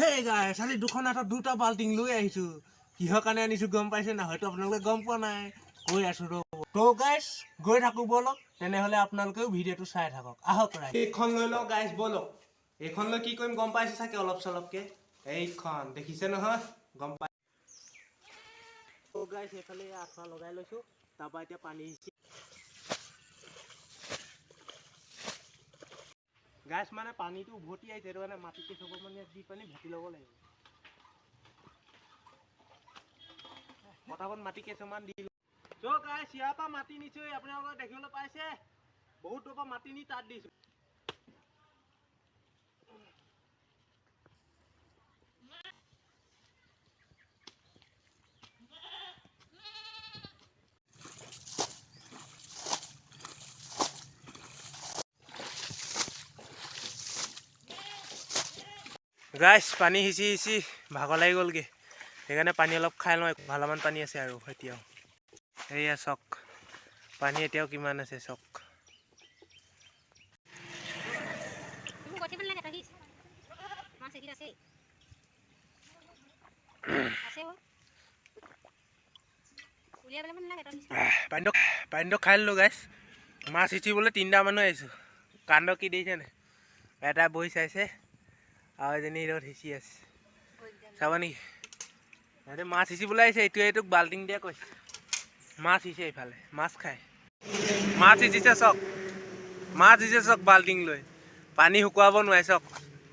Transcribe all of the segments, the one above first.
হেই গাইছ, আজি দুখন হাতত দুটা বাল্টিং লৈ আহিছোঁ। কিহৰ কাৰণে আনিছোঁ গম পাইছে না? হয়তো আপোনালোকে গম পোৱা নাই, কৈ আছোঁ ৰ'ব। ত' গাইছ, গৈ থাকোঁ ব'লক। তেনেহ'লে আপোনালোকেও ভিডিঅ'টো চাই থাকক। আহক ৰাইজ, এইখন লৈ লওক গাইছ, ব'লক। এইখন লৈ কি কৰিম গম পাইছে চাগে অলপ চলপকে। এইখন দেখিছে নহয়, গম পাই। ত' গাইছ, এইফালে আঁঠুৱা লগাই লৈছোঁ। তাৰপৰা এতিয়া পানী সিঁচি গাইছ, মানে পানীটো উভতি আহিছে, সেইটো কাৰণে মাটি কেইচপৰ মানে দি পানী ভেটি ল'ব লাগিব। পটাপট মাটি কেইচপমান দি চ' গাইছ, ইয়াৰ পৰা মাটি নিছোঁ, আপোনালোকে দেখিবলৈ পাইছে। বহুত দূৰৰ পৰা মাটি নি তাত দিছোঁ। গাইছ, পানী সিঁচি সিঁচি ভাগৰ লাগি গ'লগৈ। সেইকাৰণে পানী অলপ খাই লওঁ। ভালেমান পানী আছে আৰু এতিয়াও। সেয়া চাওক, পানী এতিয়াও কিমান আছে চাওক। মোক উঠিব নালাগে, তই সিঁচ। মাছ এইকেইটা আছেই, আছে অ'। উলিয়াই পেলাব নালাগে, তই সিঁচ। পানীটো খাই ল'লোঁ গাইছ। মাছ সিঁচিবলৈ তিনিটা মানুহ আহিছোঁ। কাণ্ড কি দেখিছেনে? এটা বহি চাইছে আৰু এজনী লগত সিঁচি আছে। চাব নেকি? সিহঁতে মাছ সিঁচিবলৈ আহিছে। এইটোৱে এইটোক বাল্টিং দিয়া কৈছে। মাছ সিঁচে, ইফালে মাছ খায়। মাছ সিঁচিছে চাওক, মাছ সিঁচিছে চাওক। বাল্টিং লৈ পানী শুকুৱাব নোৱাৰে চাওক।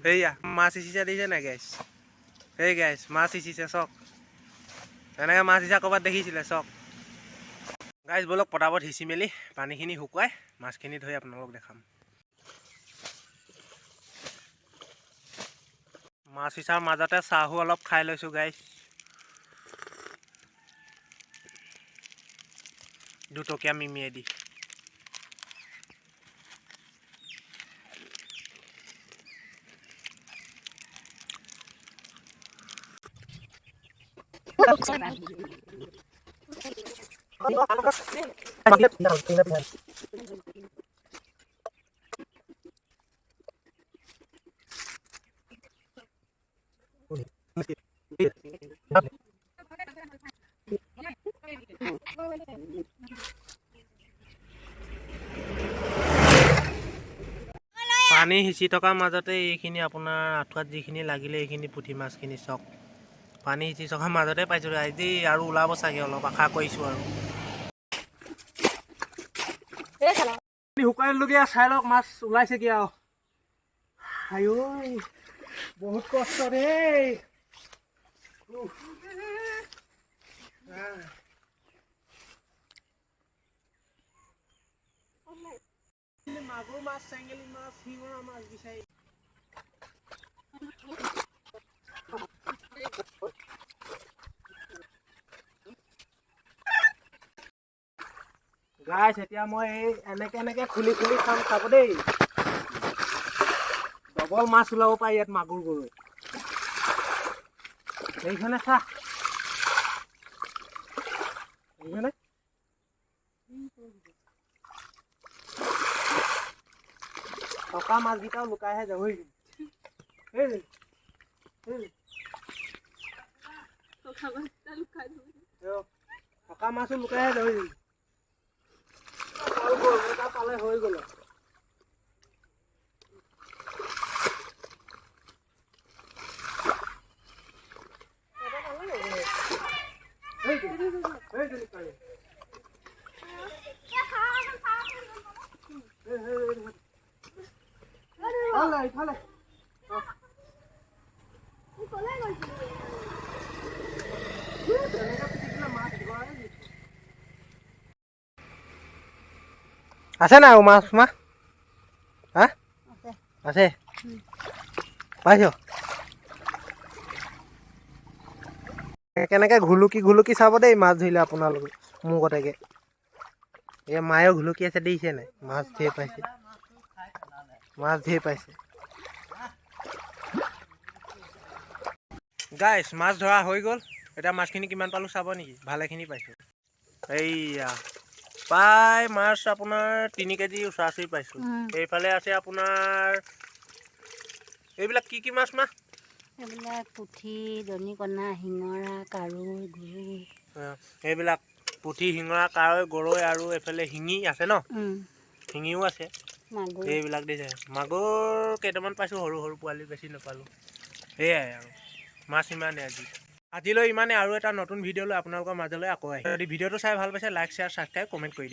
সেয়া মাছ সিঁচিছে, দেখিছে নাই গাইছ? সেই গাইছ, মাছ সিঁচিছে চাওক। এনেকৈ মাছ সিঁচা ক'ৰবাত দেখিছিলে চাওক। গাইছ, ব'লক, পটাপট সিঁচি মেলি পানীখিনি শুকুৱাই মাছখিনি ধৰি আপোনালোকক দেখাম। মাছ সিঁচাৰ মাজতে চাহো অলপ খাই লৈছোঁ গাইছ, 2 টকীয়া মিমিয়ে দি। পানী সিঁচি থকাৰ মাজতে এইখিনি আপোনাৰ আঁঠুৱাত যিখিনি লাগিলে, এইখিনি পুঠি মাছখিনি চাওক। পানী সিঁচি থকাৰ মাজতে পাইছোঁ আজি। আৰু ওলাব চাগে অলপ, আশা কৰিছোঁ। আৰু শুকাই দিলোগৈ। চাই লওক, মাছ ওলাইছে কি আৰু। আইঐ, বহুত কষ্ট দেই। উফ। আহ। মাগুৰ মাছ, চেঙেলী মাছ, শিঙৰা মাছ বিচাৰি। গাইছ, এতিয়া মই এই এনেকে এনেকে খুলি খুলি খাম, চাব দেই। ডবল মাছ ওলাব পাৰি ইয়াত মাগুৰ গৰৈ। এইখনে চা, এইখনে থকা মাছকেইটাও লুকাইহে যাব। সেই সেই থকা মাছো লুকাইহে যাব। গ'ল, এটা পালে হৈ গ'ল। সেইটো লুকাই। ইফালে ইফালে। কলে গৈছিলি? তেনেকে পিটিকিলে মাছ ধৰাই। আছে নাই আৰু মাছ মা? হা, আছে, পাইছ। কেনেকে ঘুলুকি ঘুলুকি চাব দেই মাছ ধৰিলে আপোনালোকে মোৰ গতেকে। এই মায়েও ঘুলুকি আছে, দেখিছে নাই? মাছ ধেৰ পাইছে, মাছ ধেৰ পাইছে। গাইছ, মাছ ধৰা হৈ গ'ল। এতিয়া মাছখিনি কিমান পালোঁ চাব নেকি? ভালেখিনি পাইছোঁ। এইয়া প্ৰায় মাছ আপোনাৰ 3 কেজি ওচৰা ওচৰি পাইছোঁ। এইফালে আছে আপোনাৰ এইবিলাক কি কি মাছ মা? এইবিলাক পুঠি, দনিকণা, শিঙৰা, কাৱৈ, গৰৈ। এইবিলাক পুঠি, শিঙৰা, কাৱৈ, গৰৈ আৰু এইফালে শিঙি আছে ন? শিঙিও আছে। মাগুৰ। এইবিলাক দিছে। মাগুৰ কেইটামান পাইছোঁ, সৰু সৰু পোৱালি, বেছি নাপালোঁ। সেয়াই আৰু মাছ ইমানেই আজি। আজিলৈ ইমানেই। আৰু এটা নতুন ভিডিঅ' লৈ আপোনালোকৰ মাজলৈ আকৌ আহিম। যদি ভিডিঅ'টো চাই ভাল পাইছে, লাইক, শ্বেয়াৰ, ছাবস্ক্ৰাইব, কমেণ্ট কৰি দিব।